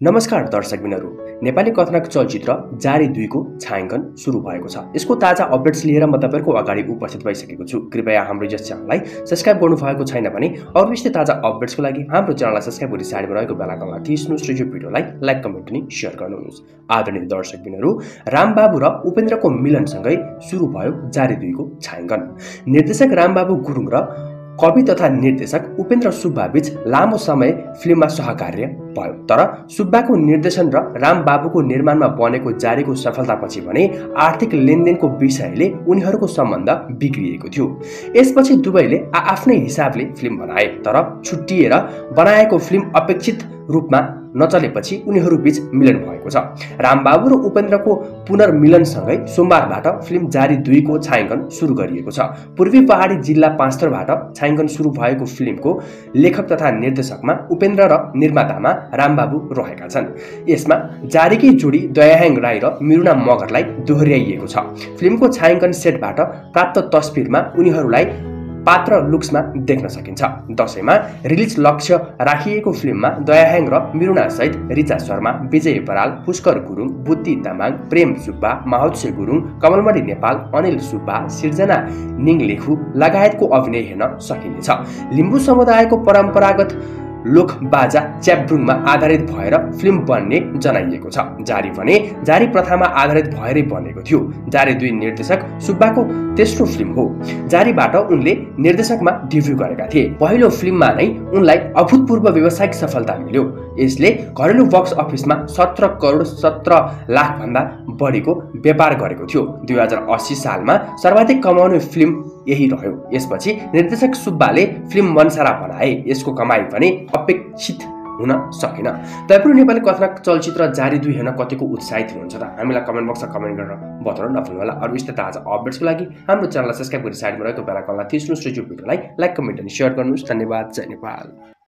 नमस्कार दर्शकबिनहरू, नेपाली कथानक चलचित्र जारी 2 को छायाङ्कन सुरु भएको छ। यसको ताजा अपडेट्स लिएर म तपाईहरुको अगाडि उपस्थित भइसकेको छु। कृपया हाम्रो यस च्यानललाई सब्स्क्राइब गर्नुभएको छैन भने अरु यस्तै ताजा अपडेट्सको लागि हाम्रो च्यानललाई सब्स्क्राइब गरी साइडमा रहेको बेल आइकनलाई थिच्नुस् र यो भिडियोलाई लाइक कमेन्ट अनि शेयर गर्नुहोस्। आदरणीय दर्शकबिनहरू, रामबाबु र उपेन्द्रको मिलनसँगै सुरु भयो जारी 2 को छायाङ्कन। निर्देशक रामबाबु गुरुङ र कवि तथा निर्देशक उपेन्द्र सुब्बा बीच लामो समय फिल्ममा सहकार्य भयो, तर सुब्बाको निर्देशन र रामबाबुको निर्माणमा बनेको जारीको सफलतापछि भने आर्थिक लेनदेनको विषयले उनीहरूको सम्बन्ध बिग्रिएको थियो। यसपछि दुवैले आफ्नै हिसाबले फिल्म बनाए, तर छुट्टिएर बनाएको फिल्म अपेक्षित रूपमा नचलेपछि उनीहरू बीच मिलन भएको छ। रामबाबु र उपेन्द्रको पुनर्मिलनसँगै सोमबारबाट फिल्म जारी 2 को छायाङ्कन सुरु गरिएको छ। पूर्वी पहाडी जिल्ला पाँचथरबाट छायाङ्कन सुरु भएको फिल्मको लेखक तथा निर्देशकमा उपेन्द्र र निर्मातामा रामबाबु रहेका छन्। यसमा जारीकै जोडी दयाहाङ राई र मिरुना मगरलाई दोहोर्याइएको छ। फिल्मको छायाङ्कन सेटबाट प्राप्त तस्बिरमा उनीहरूलाई पात्र लुक्समा देख्न सकिन्छ। दशैंमा रिलिज लक्ष्य राखिएको फिल्ममा दयाहाङ र मिरुना सहित रिचा शर्मा, विजय बराल, पुष्कर गुरुङ, बुद्धि तामाङ, प्रेम सुब्बा, माहौत्से गुरुङ, कमलमणि नेपाल, अनिल सुब्बा, सिर्जना निङलेखु लगायतको अभिनय हेर्न सकिनेछ। लिम्बू समुदायको परम्परागत लोक बाजा च्याब्रुङमा आधारित भएर फिल्म बन्ने जनाइएको छ। जारी भने जारी प्रथामा आधारित भएरै बनेको थियो। जारी 2 निर्देशक सुब्बाको तेस्रो फिल्म हो। जारीबाट उनले निर्देशकमा डेब्यु गरेका थिए। पहिलो फिल्ममा नै उनलाई अभूतपूर्व व्यावसायिक सफलता मिल्यो। यसले घरेलु बक्स अफिसमा 17 करोड 17 लाख भन्दा बढीको व्यापार गरेको थियो। 2080 सालमा सर्वाधिक कमाउने फिल्म यही रह्यो। यसपछि निर्देशक सुब्बाले फिल्म मनसारा बनाए। यसको कमाई भने अपेक्षित हुन सकेन। तपाईहरु नेपाली कथानक चलचित्र जारी 2 हेर्न कतिको उत्साहित हुनुहुन्छ त हामीलाई कमेन्ट बक्समा कमेन्ट गरेर बताउन नभुल्नुहोला। अरु यस्तै ताजा अपडेट्सको लागि हाम्रो च्यानललाई सब्स्क्राइब गरी साइडमा रहेको बेल आइकनलाई थिच्नुस् र यो भिडियोलाई लाइक कमेन्ट अनि शेयर गर्नुस्। धन्यवाद। जय नेपाल।